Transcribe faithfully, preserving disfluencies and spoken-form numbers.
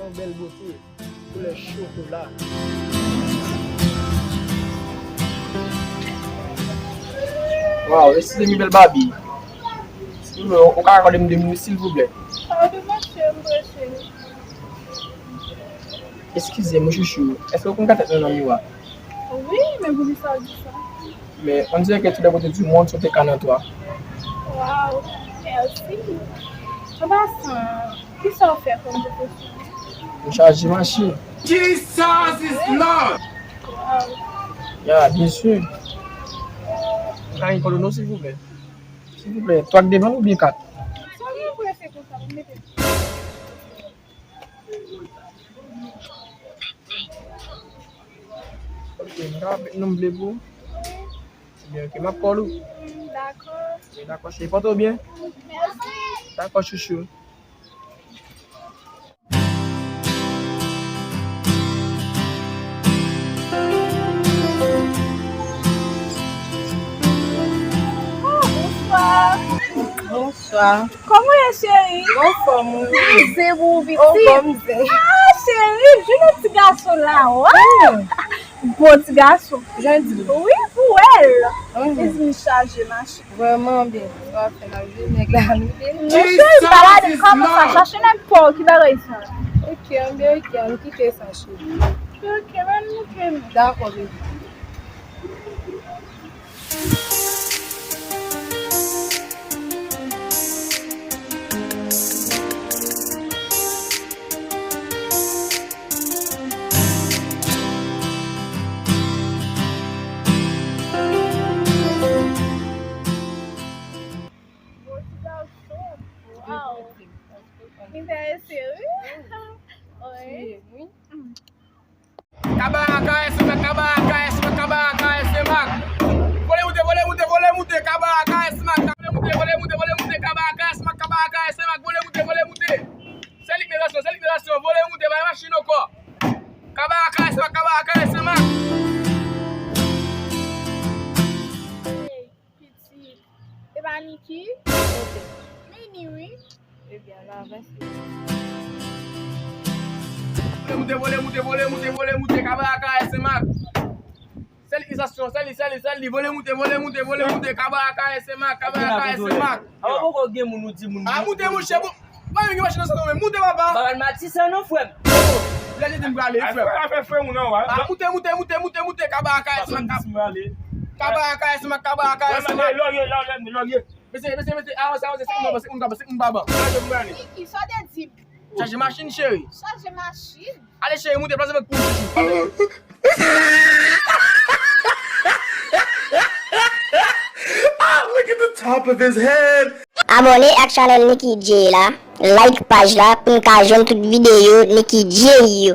Yon bèl bote, koulè chokola. Waw, eskize m, bèl Babi. Silvouplè, ou ka akòde m de minit, silvouplè? Pardon, monchè, m prese. Eskize m, chouchou. Èske w konn gade tèt mwen nan miwa? Wi, men poukisa w di sa? Men, on dirait que tous les côtés du monde sont écart en toi. Waw, mèsi. An pasan, kisa w fè kòm pwofesyon? M chaje machin. Jesus is Lord! Waw. Ya, byen si. M ka gen kòd ou non, silvouplè? Silvouplè, twa k devan oubyen kat? Sa w gen prese konsa pou m mete? Ok, m ka met non m vle pou ou. Ebyen, ok, m ap call ou. Mm, dakò. Ebyen, dakò, cheri, pòte w byen. Mèsi. Dakò, chouchou. Oh, bonswa. Bonswa. Kòman w ye, cheri? Anfòm, wi. Zen pou ou, pitit. Anfòm, zen. Ah, cheri, jwenn yon ti gason la, wa. Bon ti gason. Jan di. Wi, pou wè l. Mhm. Li di m chaje machin. Vrèman byen. Sa w ap fè n ap jwe nèg la, nou te. Mesye, balade kòman sa? Chache nèg pa w, ki bagay sa? Ok, anben, ok, ann kite sa, cheri. Ok, ok, ban m moute nou. Dakò, baby. Bon ti gason. Waw. Enterese, wi. Wi. Wi. Kabaraka S Mac, Kabaraka S Mac, Kabaraka S Mac. Vole moute, vole moute, vole moute, Kabaraka S Mac. Vole moute, vole moute, vole moute, Kabaraka S Mac, Kabaraka S Mac. Vole moute, vole moute. Se liknizasyon, se liknizasyon. Vole moute, bay machin ankò. Kabaraka S Mac, Kabaraka S Mac. Hey, pitit. E pa Niki? Kote? Men ni wi. Ebyen, al avanse. Vole moute, vole moute, vole moute, vole moute, Kabaraka S Mac. Se liknizasyon, se li, se li, se li, vole moute, vole moute, vole moute, Kabaraka S Mac, Kabaraka S Mac. Awa poko gen moun ou di moun. A moute monchè, bon. Pa gen machin nan sa non, men moute papa. Pa pral matisan non, frè m. Lè li di m prale, frè m. Afè, afè frè m ou nan, wa. A moute, moute, moute, moute, moute, Kabaraka S Mac. Kabaraka S Mac, Kabaraka S Mac. Lògye, lògye, lògye. Mesye, mesye, mesye, avanse, avanse, se moun pa ban, se moun pa ban, se moun pa ban. Niki, sa w te di m? Chaje machin, cheri. Chaje machin? Ale, cheri, moute, plase vant pou ou, chouchou. Ah, look at the top of his head. Abòne ak chanèl Nicky Jay la, like paj la pou n ka jwenn tout videyo Nicky Jay yo.